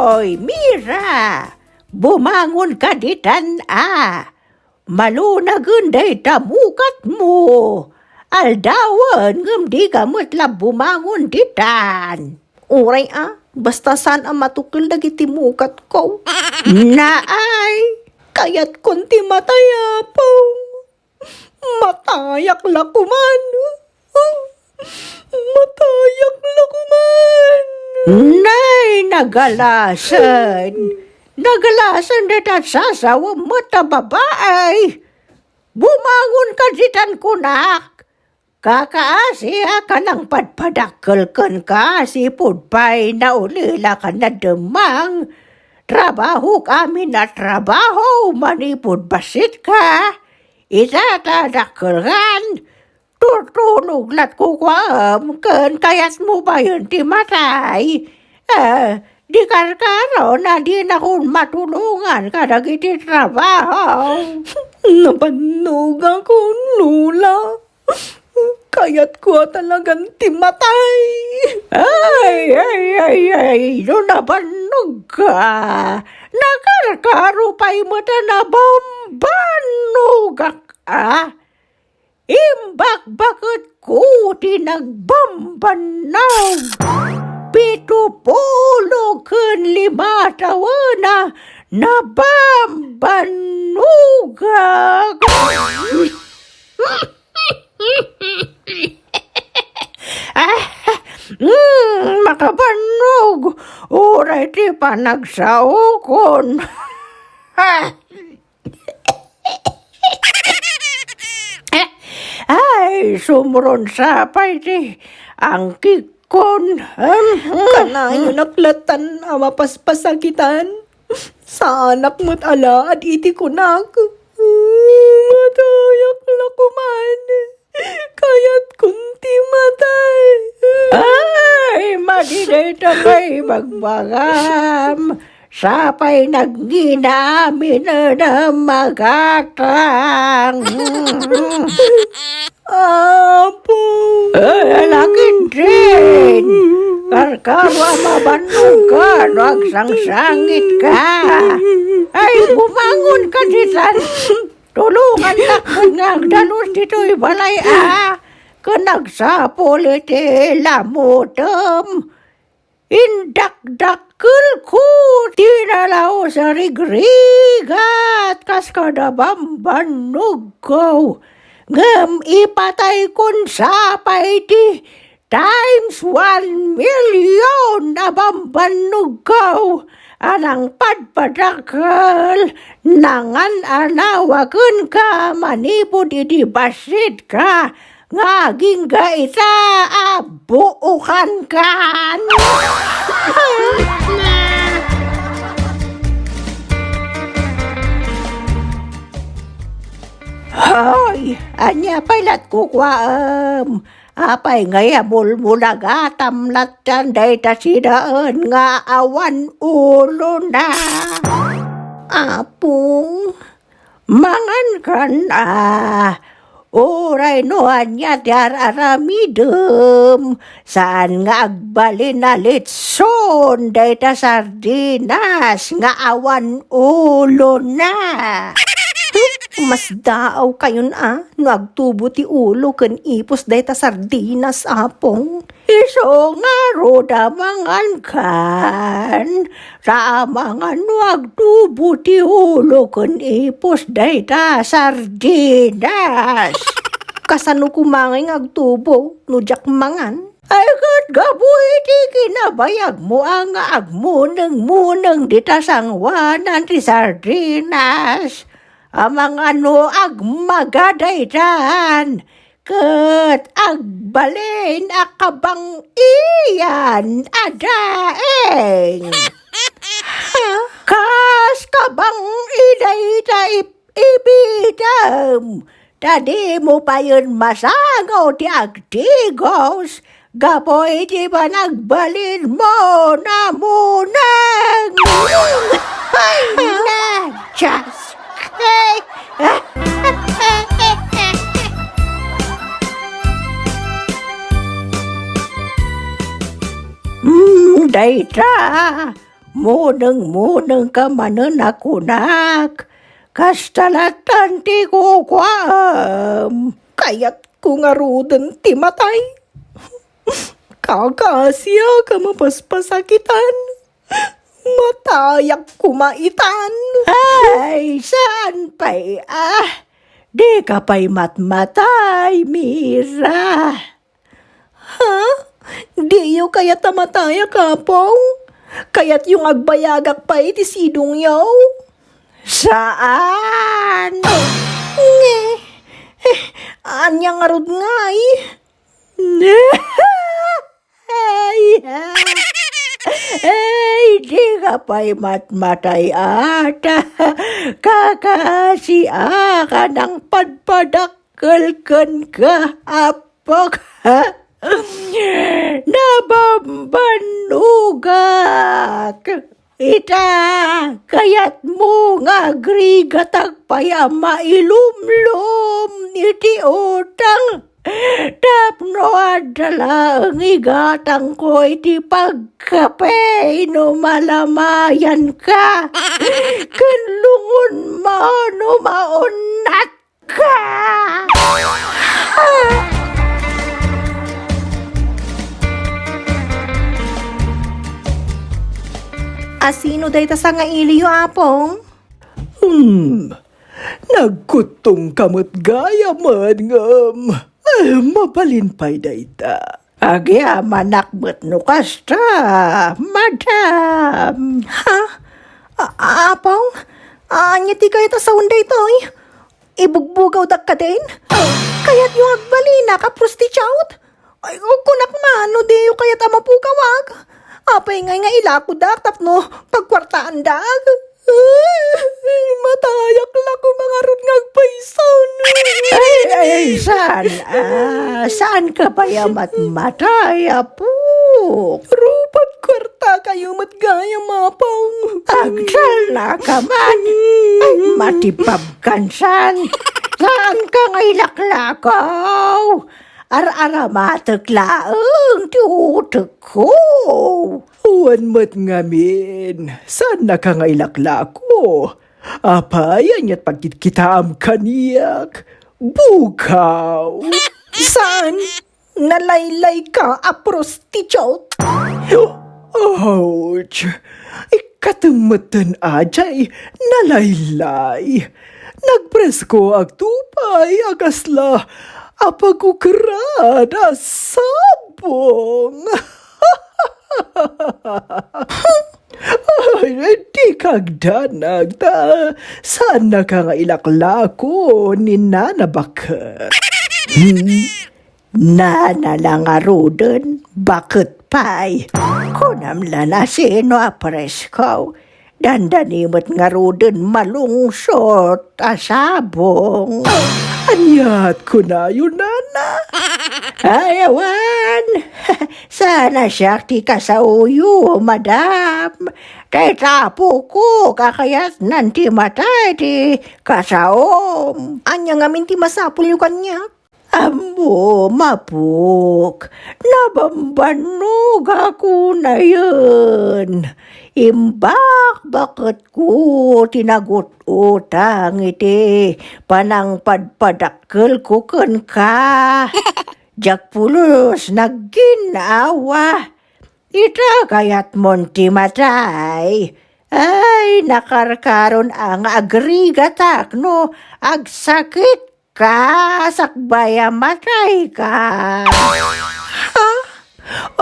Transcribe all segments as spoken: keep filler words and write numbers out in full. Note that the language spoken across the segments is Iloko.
Oy, Mira, bumangonka ditan a. Malunagen dayta mukatmo. Aldawen ngem dika met la bumangon ditan. Uray a, basta saan a matukkel dagiti mukatko. Naay, kayatkon ti matay, Apo. Matayak la koman. Matayak la koman. Nay, nagalasen. Nagalasen dayta sasawem met a babai. Bumangonka ditan kunak. Kakaasiak a nangpadpadakkel kenka, sipud pay naulilak a nademmang. Trabahok amin a trabaho manipud bassit ka. Ita ta dakkelkan, tutulog lat kukuam ken kayatmo bayen ti matay. Eh, di karkaro na dinakon matulongan kadagiti trabaho. Nabannogakon, Lola. Kayatko a talagan ti matay. Ay, ay, ay, ay, no nabannogka, nakarkaro pay met a nabambannogak a. Imbakbaketko ti nagbambannog. Pito pulo ken lima tawen a nabambannogak. Ah, mm, makabannog. Uray ti panagsaokon. Ay, sumronsa pay ti angkikkon. Kanayon a platan a mapaspasakitan. Saanak met alaad iti kunak. Matayak la koman. Kayatkon ti matay. Ay, madi dayta kaibagbagam. Sapay nagngina amin a magatang. Apo. Ay, alakid din. Karkaro a mabannogka no agsangsangitka. Ay, bumangonka ditan. Tulongannak met nga agdalus ditoy balay a. Ken agsapul iti lamutem. Indakdakkelko ti nalaus a rigrigat kas kada bambannogko. Ngem ipataykon sapay ti times one million a bambannogko a nangpadpadakkel, nangan-anawa kenka manipud idi bassit ka nga agingga ita a buokankan. Hoy, ania pay lat kukuaem? Apay ngay a mulmulagatam lattan dayta sinaen nga awan ulona? Apong, mangankan a, uray no ania ti ar-aramidem, saan nga agbalin a litson dayta sardinas nga awan ulona. Masdaawkayon a no agtubo ti ulo ken ipus dayta sardinas, Apong. Isu ngarud a mangankan, ta amangan no agtubo ti ulo ken ipus dayta sardinas. Kasano koma ngay nga agtubo no diak mangan? Ay, ket gapu iti kinabayagmo a nga agmunengmuneng dita sangoanan ti sardinas. Amangan no agmaga daytan, ket agbalin a kabang-ian a daeng. Kas kabang-i dayta ip-, ibidem, ta dimo payen masango ti agtigos gapu iti panagbalinmo a muneng. Ay, na, Diyos. Ay. Mm, dayta. Muneng-munengka manen a kunak, kasta lattan ti kukuam. Kayatko ngaruden ti matay. Kakaasiak a mapaspasakitan. Matayak koma itan. Ay, saan pay a? Dika pay matmatay, Mira. Ha? Diyo kayat a matayak, Apong? Kayatyo nga agbayagak pay iti sidongyo? Saan? Nge. Eh, ania ngarud ngay? Ay, ay, dika pay matmatay, ata. Kakaasiak a nangpadpadakkel kenka, apok. Nabambanogak. Ita, kayatmo nga agrigatak pay a mailumlom iti utang tapno adda laeng igatangko iti pagkape no malamayanka ken lungonmo no maunnat ka. Asino dayta sangailiyo, Apong? Hmm, nagkuttongka met gayamen ngem, eh, mabalin pay dayta. Agyamanak met no kasta, madam. Ha? A-, Apong? Ania ti kayat a sawen daytoy? Ibugbugawdak kadin? Kayatyo nga agbalinak a prostitute? Ay, kunak man no diyo kayat a mapugawak. Apay ngay nga ilakodak tapno pagkuartaandak? Ay, matayak la koma ngarud nga agpayso. Ay, ay, saan? Ah, saanka pay a matmatay, apok? Rupat kuarta kayo met gayam, Apong. Agtalnaka man. Ay, matibabkan san. Saanka nga ilaklakaw? Ar-aramatek laeng ti utekko. Wen met ngamin, saannaka nga ilaklako. Apay, aniat pagkitkitaam kaniak? Bukaw! Saan? Nalaylayka a prostitute? Ouch! Ikkatem metten a jay nalaylay. Nagpresko agtupay a kasla a pagukeran a sabong. Ay, di kagdanag ta saannaka nga ilaklako ni Nana Baket. Hmm? Nana la ngaruden, baket pay. Kunam la no sino a presko. Dandani met ngaruden malungsot a sabong. Aniat kunayo, nana? Ay, awan. Saan a siak ti kasaoyo, madam. Dayta apokok a kayatnan ti matay ti kasaom. Ania ngamin ti masapulyo kaniak? Ammom, apok, nabambanogak unayen. Imbakbaketko ti nagut-utang iti panangpadpadakkelko kenka. Diak pulos nagginnawa. Ita kayatmon ti matay? Ay, nakarkaron a nga agrigatak no agsakit ka, sakbay a matayka. Ha?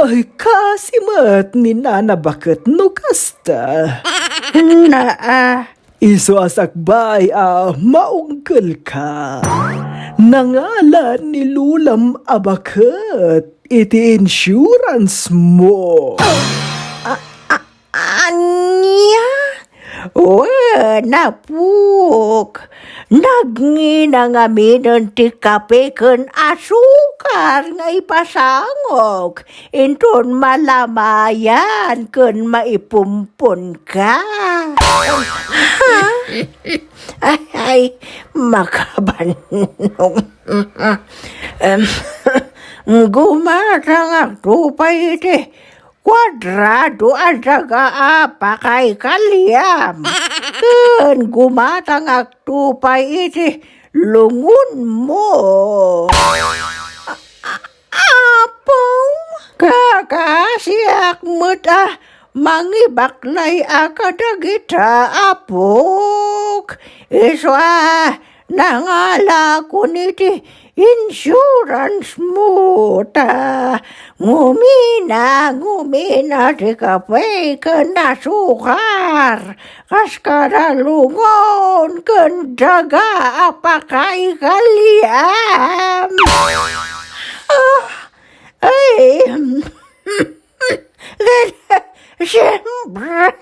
Ay, kaasi met ni Nana Baket no kasta. Naa. Isu a sakbay a maungkelka. Nangalan ni Lulam a Baket iti insurance mo. A-, a-, Ania? Wen, apok, nagngina ngaminen ti kape ken asukar nga ipasangok inton malamayan ken maipumponka. Ha? Ay, ay, makabannog. Em, gumatang agtupay iti kuadrado a daga a pakaykaliam, ken gumatangakto pay iti lungonmo. A-, a-, Apo? Kakasiak met a mangibaklay a kadagita apok. Isu a nangalakon iti insurance mo ta ngumina, ngumina ti kape ken asukar. Kas kada lungon ken daga a pakaykaliam. Ah, ay, ken, siyempre,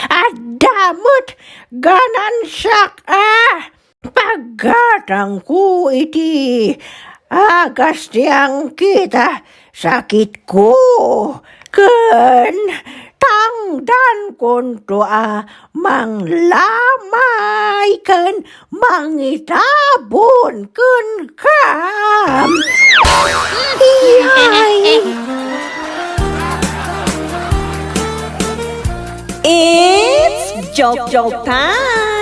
adda met ganansiak a paggatangko iti agas ti angkita sakitko, ken tangdankonto a manglamay ken mangitabon kenkam. Iyay! It's joke joke time!